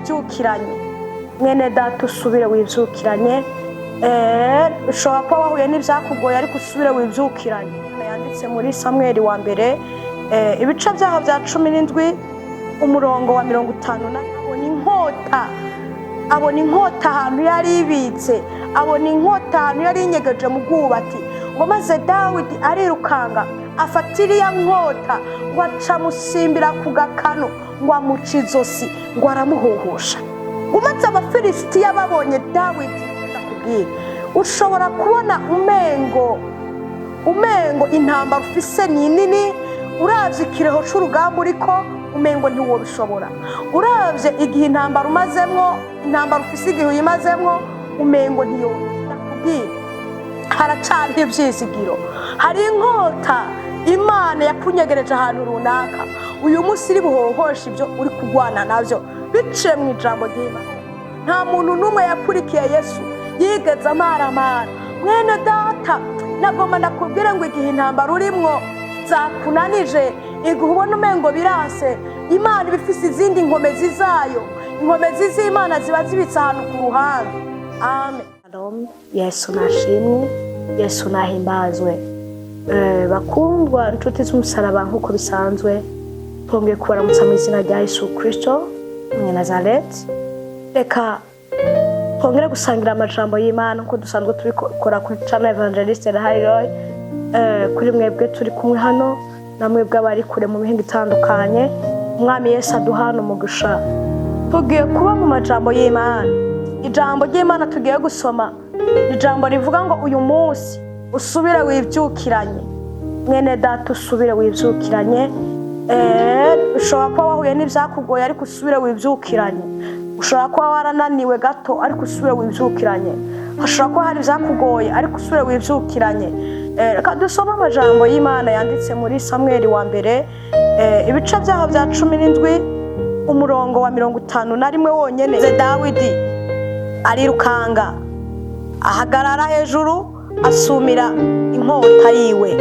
Wibyukiranye, mwene data, usubire wibyukiranye. Ushobora kuba wahuye n'ibyakugoye, ariko usubire wibyukiranye. Yanditse muri Samweli wa mbere, ibice byaho bya 17, umurongo wa 50. Abona inkota, abona inkota ahantu yari ibitse, abona inkota ahantu yari inyegeje mu bwubati. Ngo maze Dawidi arirukanga, afata iriya nkota, ngo aca amusimbira ku gakanu, ngo amuca izosi, ngo aramuhuhusha. Umaze Abafilisitiya babonye Dawidi, ndakubwira, ushobora kubona umengo intambara ufise ni nini. Uravye ikireho c'urugamba uriko, umengo ntiwobishobora. Uravye igihe intambara umazemwo, intambara ufise igihe uyimazemwo, umengo ntiyo. Ndakubwira, haracariho ivyizigiro. Hari inkota Imana yakunyegereje ahantu runaka. Uyu munsi iri buhohosha ibyo uri kurwana navyo biciye mu ijambo ry'Imana. Nta muntu n'umwe yakurikiye Yesu yigeze amaramara. Mwene data, nagomba ndakubwire ngo igihe intambara urimwo zakunanije, igihe ubona umengo birase, Imana iba ifise izindi nkomezi zayo. Inkomezi z'Imana ziba zibitse ahantu ku ruhande. Amen. Shalom. Yesu nashimwe, Yesu nahimbazwe. Bakundwa, inshuti z'umusaraba, nk'uko bisanzwe twongeye kubaramutsa mu izina rya Yesu Kristo Umunyanazareti. Reka twongere gusangira amajambo y'Imana nk'uko dusanzwe tubikora kuri channel Evangeliste Roy. Kuri mwebwe turi kumwe hano, na mwebwe abari kure mu mihingo itandukanye, Umwami Yesu aduhana umugisha. Tugiye kuba mu majambo y'Imana. Ijambo ry'Imana tugiye gusoma ni ijambo rivuga ngo uyu munsi usubire wibyukiranye. Mwene data, usubire wibyukiranye. Ushobora kuba wahuye n'ibyakugoye, ariko usubire wibyukiranye. Ushobora kuba warananiwe gato, ariko usubire wibyukiranye. Hashobora kuba hari ibyakugoye, ariko usubire wibyukiranye. Reka dusome amajambo y'Imana yanditse muri Samweli wa mbere, ibice byaho bya 17, umurongo wa 51 wonyene. Dawidi arirukanga, ahagarara hejuru, asumira inkota yiwe,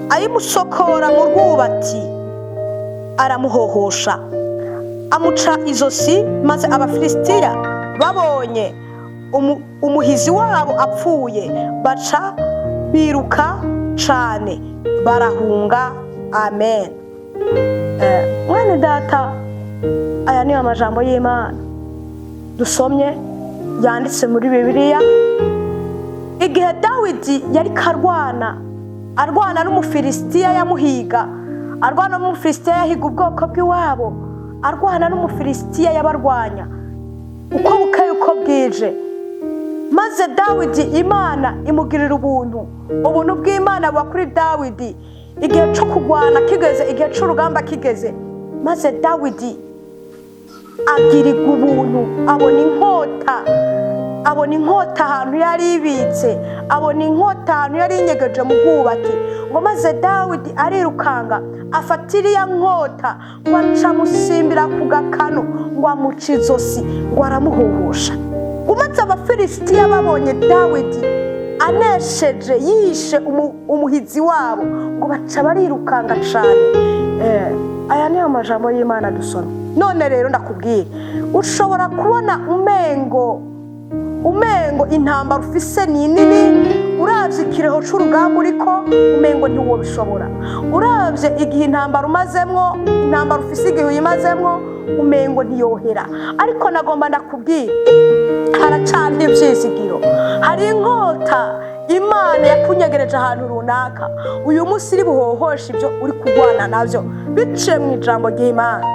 ayimusokora mu rwubati, aramuhohosha, amuca izosi. Maze Abafilisitiya babonye umuhizi wabo apfuye, baca biruka cane, barahunga. Amen. Mwene data, aya niyo amajambo y'Imana dusomye yanditse muri Bibiliya. Igihe Dawidi yari karwana, arwana n'Umufilisitiya yamuhiga, arwana n'Umufilisitiya yahiga ubwoko bw'iwabo, arwana n'Umufilisitiya yabarwanya uko bukeye uko bwije, maze Dawidi Imana imugirira ubuntu. Ubuntu bw'Imana buba kuri Dawidi. Igihe cyo kurwana kigeze, igihe cy'urugamba kigeze, maze Dawidi agirirwa ubuntu, abona inkota, abona inkota ahantu yari ibitse, abona inkota ahantu yari inyegeje mu bwubati. Ngo maze Dawidi arirukanga, afata iriya nkota, ngo aca amusimbira ku gakanu, ngo amuca izosi, ngo aramuhuhusha. Umaze Abafilisitiya babonye Dawidi anesheje, yishe umuhizi wabo, ngo baca barirukanga cane. Aya niyo majambo y'Imana dusoma. None rero ndakubwira, ushobora kubona umengo intambara ufise ni nini. Uravye ikireho c'urugamba uriko, umengo ntiwobishobora. Uravye igihe intambara umazemwo, intambara ufise igihe uyimazemwo, umengo ntiyohera, ariko nagomba ndakubwira, haracariho ivyizigiro. Hari inkota Imana yakunyegereje ahantu runaka. Uyu munsi iri buhohosha ibyo uri kurwana navyo biciye mu ijambo ry'Imana.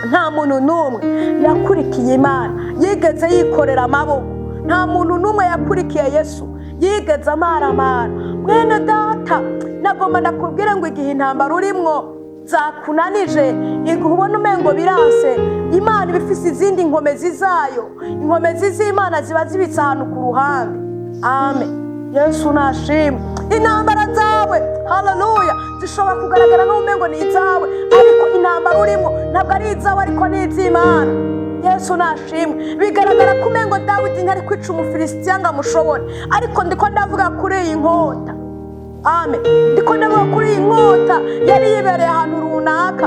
Nta muntu n'umwe yakurikiye Imana yigeze yikorera amaboko. Nta muntu n'umwe yakurikiye Yesu yigeze amaramara. Mwene data, nagomba ndakubwire ngo igihe intambara urimwo zakunanije, igihe ubona umengo birase, Imana iba ifise izindi nkomezi zayo. Inkomezi z'Imana ziba zibitse ahantu ku ruhande. Amen. Yesu nashimwe. Intambara zawe, haleluya, zishobora kugaragara n'umengo ni izawe, ariko intambara urimo ntabwo ari izawe, ariko ni iz'Imana. Yesu nashimwe. Bigaragara ko umengo Dawidi ntari kwica Umufilisitiya ngo amushobore, ariko ndiko ndavuga kuri iyi nkota. Amen. Ndiko ndavuga kuri iyi nkota yari yibereye ahantu runaka,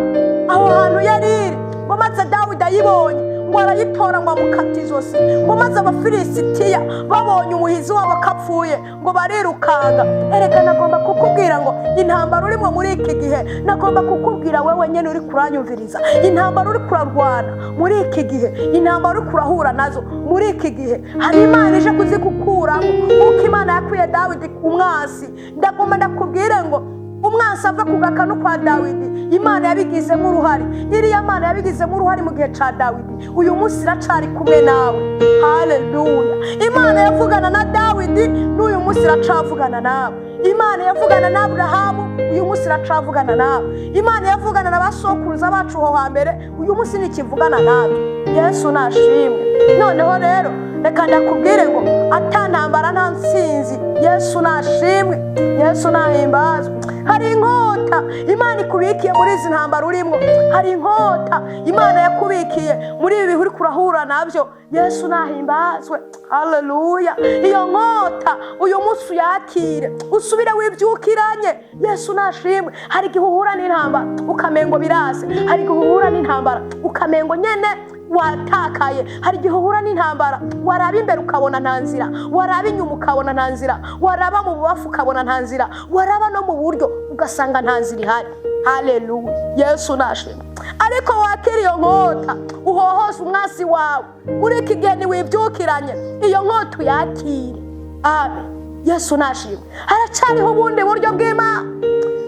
aho hantu yari iri. Ngo maze Dawidi ayibonye, Ngo arayitora, ngo amukata izosi, ngo maze Abafilisitiya babonye umuhizi wabo kapfuye, ngo barirukanga. Erega nagomba kukubwira ngo intambara urimo muri iki gihe, nagomba kukubwira wewe nyine uri kuranyumviriza, intambara uri kurarwana muri iki gihe, intambara uri kurahura nazo muri iki gihe, hari Imana ije kuzigukuramo nk'uko Imana yakuye Dawidi umwansi. Ndagomba ndakubwire ngo umwansi ava ku gakanu kwa Dawidi, Imana yabigizemo uruhare. Iriya Mana yabigizemo uruhare mu gihe cya Dawidi, uyu munsi iracari kumwe nawe. Haleluya! Imana yavugana na Dawidi, n'uyu munsi iracavugana nawe. Imana yavugana na Aburahamu, uyu munsi iracavugana nawe. Imana yavugana na ba sokuruza bacu ho hambere, uyu munsi ntikivugana natwe. Yesu nashimwe. Noneho rero reka ndakubwire ngo atantambara nta nsinzi. Yesu nashimwe, Yesu nahimbazwe. Hari inkota Imana ikubikiye muri izi ntambara urimo, hari inkota Imana yakubikiye muri ibi bihe uri kurahura nabyo. Yesu nahimbazwe, haleluya. Iyo nkota uyu munsi uyakire, usubire wibyukiranye. Yesu nashimwe. Hari igihe uhura n'intambara ukamengo birase, hari igihe uhura n'intambara ukamengo nyene watakaye, hari igihe uhura n'intambara waraba imbere ukabona nta nzira, waraba inyuma ukabona nta nzira, waraba mu bubafu ukabona nta nzira, waraba no mu buryo ugasanga nta nzira ihari. Haleluya, Yesu nashimwe. Ariko wakira iyo nkota, uhohose umwasi wawe muri iki gihe ntiwibyukiranye, iyo nkota uyakire. Amen. Yesu nashimwe. Haracyariho ubundi buryo bw'Imana,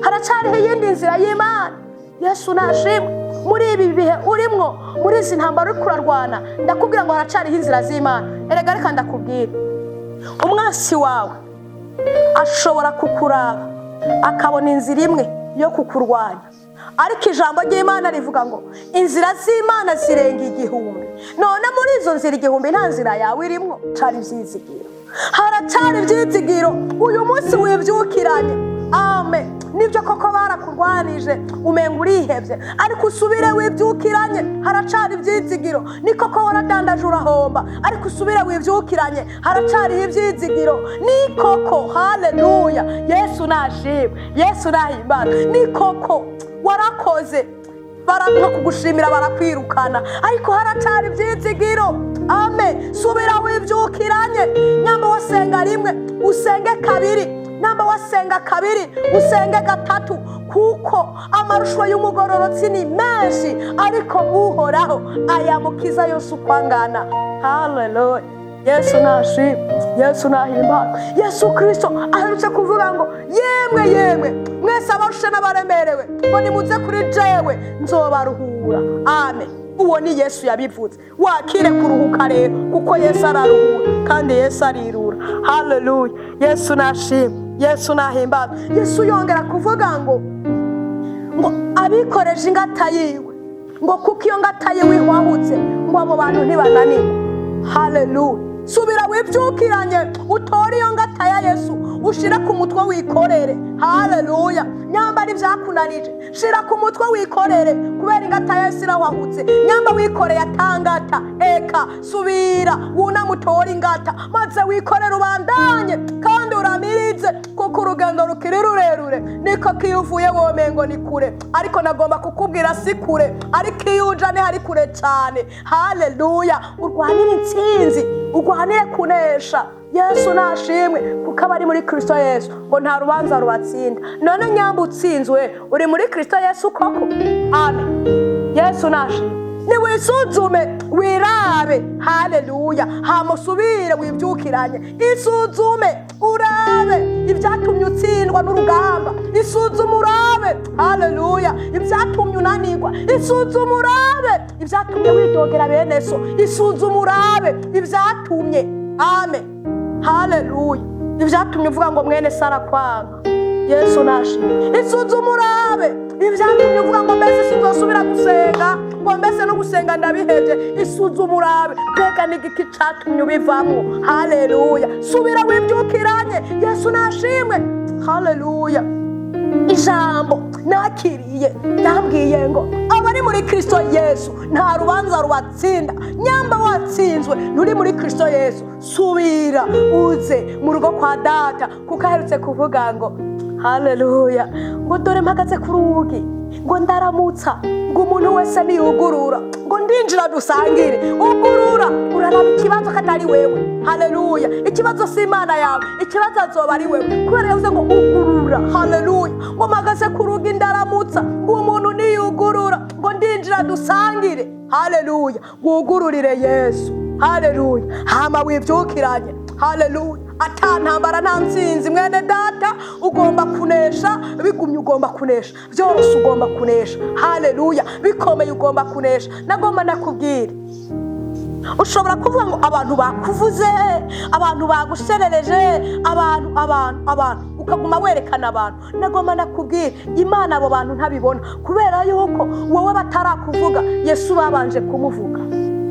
haracyariho iyindi nzira y'Imana. Yesu nashimwe. Muri ibi bihe urimwo, muri izi ntambara uri kurarwana, ndakubwira ngo haracyariho inzira z'Imana. Erega reka ndakubwira, umwansi wawe ashobora kukuraba akabona inzira imwe yo kukurwanya, ariko ijambo ry'Imana rivuga ngo inzira z'Imana zirenga 1000. None muri izo nzira 1000 nta nzira yawe irimwo? Cari ibyizigiro, haracyari ibyizigiro. Uyu munsi wibyukiranye. Amen. Nibyo koko barakurwanije, umenga urihebye, ariko usubire wibyukiranye, haracari ibyizigiro. Ni koko waradandaje urahomba, ariko usubire wibyukiranye, haracariho ibyizigiro. Ni koko, haleluya, Yesu nashimwe, Yesu nahimbazwe. Ni koko warakoze no kugushimira barakwirukana, ariko haracari ibyizigiro. Amen. Subira wibyukiranye. Nyamba wasenga rimwe, usenge kabiri, namba wasenga kabiri, usenge gatatu, kuko amarushwa y'umugororotsi ni menshi, ariko Uhoraho ayamukiza yose uko angana. Haleluya, Yesu nashimwe, Yesu nahimbazwe. Yesu Kirisito aherutse kuvuga ngo yemwe yemwe mwese abarushe n'abaremerewe, ngo nimuze kuri jewe nzobaruhura. Amen. Uwo ni Yesu yabivuze. Wakire kuruhuka rero, kuko Yesu araruhura kandi Yesu arirura. Haleluya, Yesu nashimwe, Yesu nahimbazwe. Yesu yongera kuvuga ngo abikoreje ingata yiwe, ngo kuko iyo ngata yiwe ihwahutse, ngo abo bantu ntibananirwe. Haleluya. Subira wibyukiranye, utore iyo ngata ya Yesu, ushire ku mutwe wikorere. Haleluya. Nyamba ibyakunanije, shira ku mutwe wikorere, kubera ingata ya Yesu irahwahutse. Nyamba wikoreye atangata, eka subira wuname utore ingata, maze wikorere ubandanye kandi uramirize, kuko urugendo rukiri rurerure. Niko iyo uvuye womengo ni kure, ariko nagomba kukubwira si kure, ariko iyo uja ni hari kure cyane. Haleluya. Urwanire intsinzi, urwanire kunesha. Yesu nashimwe, kuko abari muri Kristo Yesu ngo nta rubanza rubatsinda. None nyamba utsinzwe, uri muri Kristo Yesu koko? Amen. Yesu nashimwe. Niwisuzume, wirabe. Haleluya. Hamusubire wibyukiranye, isuzume urabe ibyatumye utsindwa n'urugamba, isuzume urabe, haleluya, ibyatumye unanirwa, isuzume urabe ibyatumye widogera bene so, isuzume urabe ibyatumye, amen, haleluya, ibyatumye uvuga ngo mwene Sara kwanga. Yesu nashimwe. Isuzume urabe ibyatumye uvuga ngo mbese sinzosubira gusenga, ngo mbese no gusenga ndabihebye. Isuzume urabe mbega n'igiki catumye ubivamwo. Haleluya. Subira wibyukiranye. Yesu nashimwe, haleluya. Ijambo nakiriye ndambwiye ngo abari muri Kristo Yesu nta rubanza rubatsinda. Nyamba watsinzwe, nturi muri Kristo Yesu, subira uze mu rugo kwa Data, kuko aherutse kuvuga ngo, haleluya, ngo dore mpagaze ku rugi, ngo ndaramutsa, ngo umuntu wese niyugurura, ngo Ngo ndinjira dusangire. Ugurura, uraraba ikibazo ko atari wewe. Haleluya! Ikibazo si Imana yawe, ikibazo azoba ari wewe, kubera yavuze ngo ugurura. Haleluya! Ngo mpagaze ku rugi ndaramutsa, ngo umuntu niyugurura, ngo ndinjira dusangire. Haleluya! Wugururire Yesu. Haleluya! Hama wibyukiranye. Haleluya! Ata ntambara nta nsinzi. Mwene data, ugomba kunesha. Bigumye ugomba kunesha, byoroshye ugomba kunesha. Haleluya! Bikomeye ugomba kunesha. Nagomba nakubwira, ushobora kuvuga ngo abantu bakuvuze, abantu bagusherereje, abantu, abantu, abantu, ukaguma werekana abantu. Nagomba nakubwira, Imana abo bantu ntabibona, kubera yuko wowe batarakuvuga, Yesu babanje kumuvuga.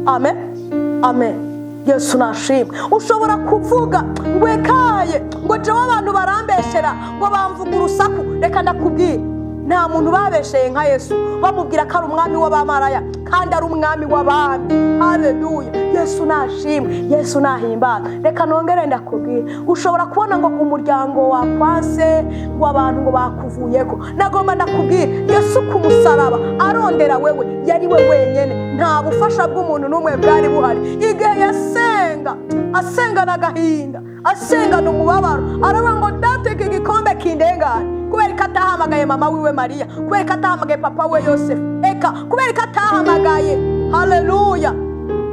Amen, amen. Yesu nashimwe. Ushobora kuvuga ngo ekaye, ngo jewe abantu barambeshera, ngo bamvuga urusaku. Reka ndakubwira, nta muntu babesheye nka Yesu, bamubwira ko ari umwami w'abamaraya kandi ari umwami w'abami. Haleluya! Yesu nashimwe, Yesu nahimbaza. Reka nongere ndakubwira, ushobora kubona ngo umuryango wakwase, ngo abantu ngo bakuvuyeko. Nagomba ndakubwira, Yesu ku musaraba arondera wewe, yari we wenyene, nta bufasha bw'umuntu n'umwe bwari buhari. Igihe yasenga, asengana agahinda, asengana umubabaro, aravuga ngo: "Data, iki gikombe kindengane." Kubera ko atahamagaye mama wiwe Mariya? Kubera ko atahamagaye papa we Yosefu? Eka, kubera ko atahamagaye? Haleluya!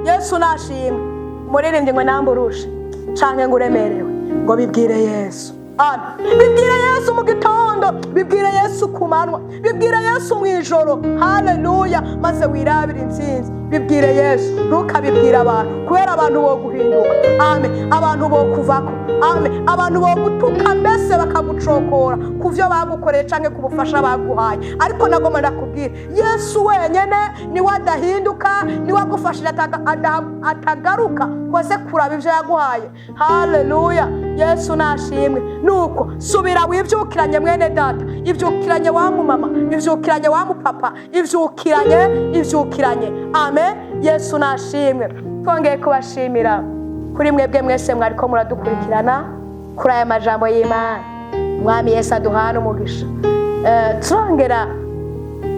Yesu nashimwe. Umuririmbyi ngo namburushe canke ngo uremerewe, ngo bibwire Yesu. Amen. Bibwire Yesu mu gitondo, bibwire Yesu ku manywa, bibwire Yesu mu ijoro. Haleluya! Maze wirabire intsinzi. Bibwire Yesu, ntukabibwire abantu, kubera abantu bo guhinduka. Amen. Abantu bo kuvako. Amen. Abantu bo gutuka, mbese bakagucokora ku byo bagukoreye canke ku bufasha baguhaye. Ariko nagomba ndakubwira, Yesu wenyene niwe adahinduka, niwe agufashije atagaruka kose kuraba ibyo yaguhaye. Haleluya! Yesu nashimwe. Nuko subira wibyukiranye, mwene data, ibyukiranye wa mumama, ibyukiranye wa mupapa, ibyukiranye, ibyukiranye. Amen. Yesu nashimwe. Twongeye kubashimira kuri mwebwe mwese mwariko muradukurikirana kuri aya majambo y'Imana. Umwami Yesu aduhana umugisha. Turongera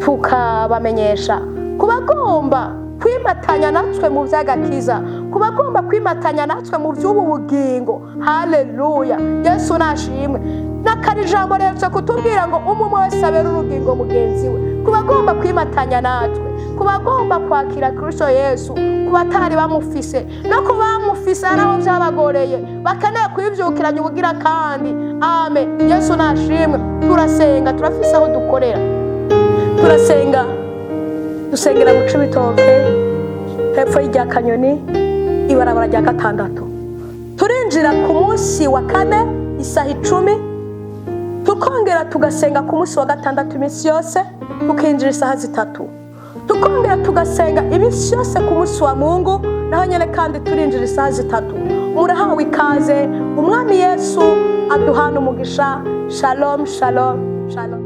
tukabamenyesha, ku bagomba kwimatanya natwe mu by'agakiza, ku bagomba kwimatanya natwe mu by'ubu bugingo. Haleluya! Yesu nashimwe. N'akari ijambo riherutse kutubwira ngo umwe wese abere urugingo mugenzi we. Ku bagomba kwimatanya natwe, ku bagomba kwakira Kristo Yesu, ku batari bamufise no ku bamufise hari aho byabagoreye, bakeneye kwibyukiranya ubugira kandi. Amen. Yesu nashimwe. Turasenga, turafise aho dukorera, turasenga, dusengera mu Cibitoke, hepfo y'irya Kanyoni, ibarabara rya gatandatu. Turinjira ku munsi wa kane isaha 10, tukongera tugasenga ku munsi wa gatandatu iminsi yose, tukinjira isaha 3. Tukongera tugasenga iminsi yose ku munsi wa Mungu, naho nyine kandi turinjira isaha 3. Murahawe ikaze. Umwami Yesu aduhana umugisha. Shalom, shalom, shalom.